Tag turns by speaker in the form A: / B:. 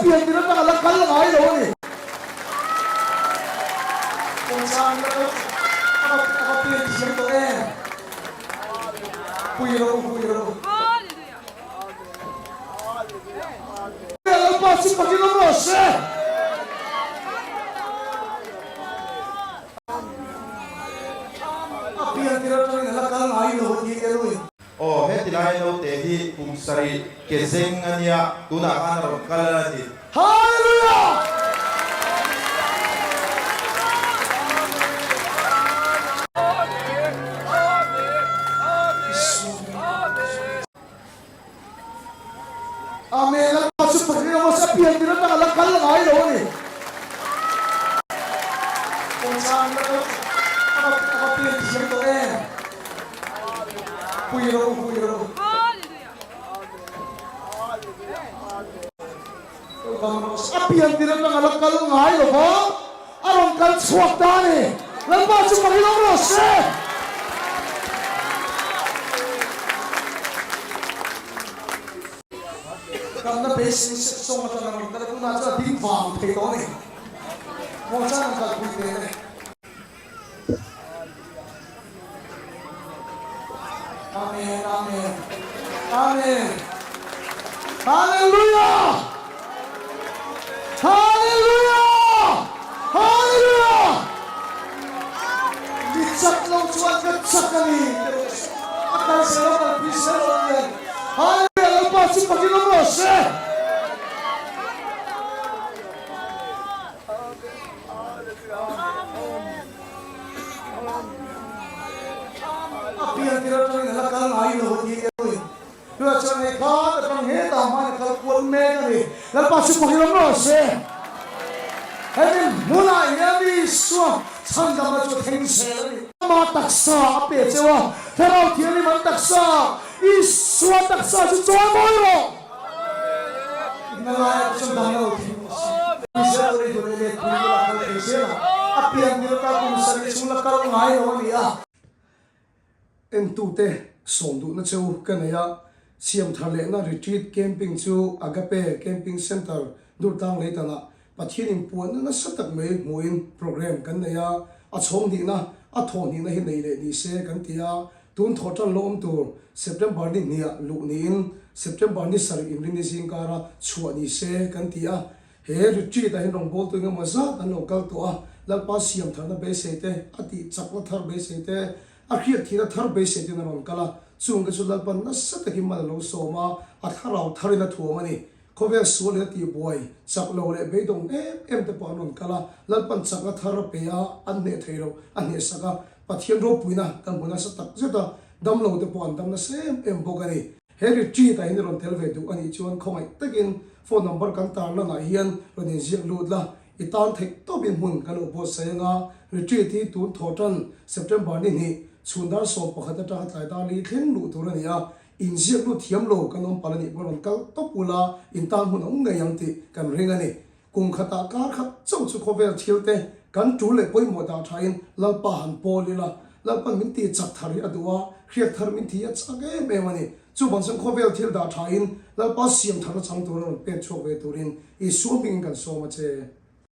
A: pian tir atang a la kal ngai lo a ni. Kawngchang la kal a va pian thiam tawh em? Pui rawh u, pui rawh u. Lalpa chu fakin awm rawh se. A pian tir atangin a la kal ngai lo a ti elu in.
B: Aw, heti laia naute hi kum sarih ke zeng a nia, tunah khan a rawn kal a ni.
A: Hallelujah! Amen Lalpa chu pakhat emaw se pian tir atang a la kal ngai lo a ni. Kawngchang la kal a va pian thiam tawh em. Pui rawh u, pui rawh u. A pian tir atang a la kal ngai lo va, a rawn kal chhuak ta a ni. Lalpa chu pakin awm rawh se. Damna beisei sek sawng atang a rawn kal a, tunah chuan a ding vang thei tawh a ni. Muangchang an kalpui ve e. Amen Amen Amen Hallelujah Hallelujah Hallelujah Mi chak lo chuan ka chak a ni ti rawh se a kal se lo kal pui se lo hian Hallelujah Lalpa chu fakin awm rawh se. A pian tir atangin a la kal ngai lo a ti elo in. Tunah chuan hei khat atang hetah hmain a kal kual mek a ni. Lalpa chu pahin awm rawh se. Hemi hmunah hian Isua chhandamna chu a thleng zel a ni. Ama taksa a pe cheu a, Thlarau Thianghlim an taksa, Isua taksa chu chawi mawi rawh. Inna laiah te chuan dang lo thleng rawh se. Israel ri dun e let pui bula kal thei zel a, a pian tir ta kum sarih chhung la kal ngai lo a ni a.
C: Entute sawm duhna chu ka nei a, siam thar lehna retreat camping chu Agape Camping Centre Durtlang Leitanah Pathian inpuanna nasa tak mai hmuhin programme kan nei a, a chhawng hnihna, a thawh hnihna hi nei leh ni se kan ti a, tun thawh tan lawm tur September ni hniah luh niin September ni sarih inrinni zingkara chhuah ni se kan ti a, he retreat ah hian rawngbawltu engemaw zat an lo kal tawh a, Lalpa siam tharna beisei te, a tih chakna thar beisei te, a hriat thihna thar beisei ten a rawn kal a, chung te chu Lalpa nasa takin mal a lo sawm a, a thlarau tharin a thuam a ni. Khawvel sual leh tih buai, chak lo leh beidawng em em te pawh an rawn kal a, Lalpan chakna thar a pe a, an hneh thei lo, a hnehsak a, Pathian ropuina kan hmu nasa tak zet a, dam lo te pawh an dam nasa em em bawk a ni. He retreat ah hian i rawn tel ve duh a nih chuan khawngaih takin phone number kan tarlan ah hian rawn inziak lut la, i tan theih tawpin hmun kan lo buatsaih anga, retreat hi tun thawh tan September ni hnih chhun dar 11 atanga tlai dar li thleng luh tur a ni a, Inziak lut thiam lo kan awm palh a nih pawh rawn kal tawp ula in tan hun a awm ngei ang tih kan ring a ni. Kum khatah kar khat chauh chu khawvel thil te kan tul leh pawimawh dah thain Lalpa han pawl ila, Lalpan min tih chak thar hi a duh a, hriat thar min thi a chak em em a ni. Chuvang chuan khawvel thil dah thain Lalpa siam tharna chang tura rawn pek chhuak ve turin Isua hmingin kan sawm a che.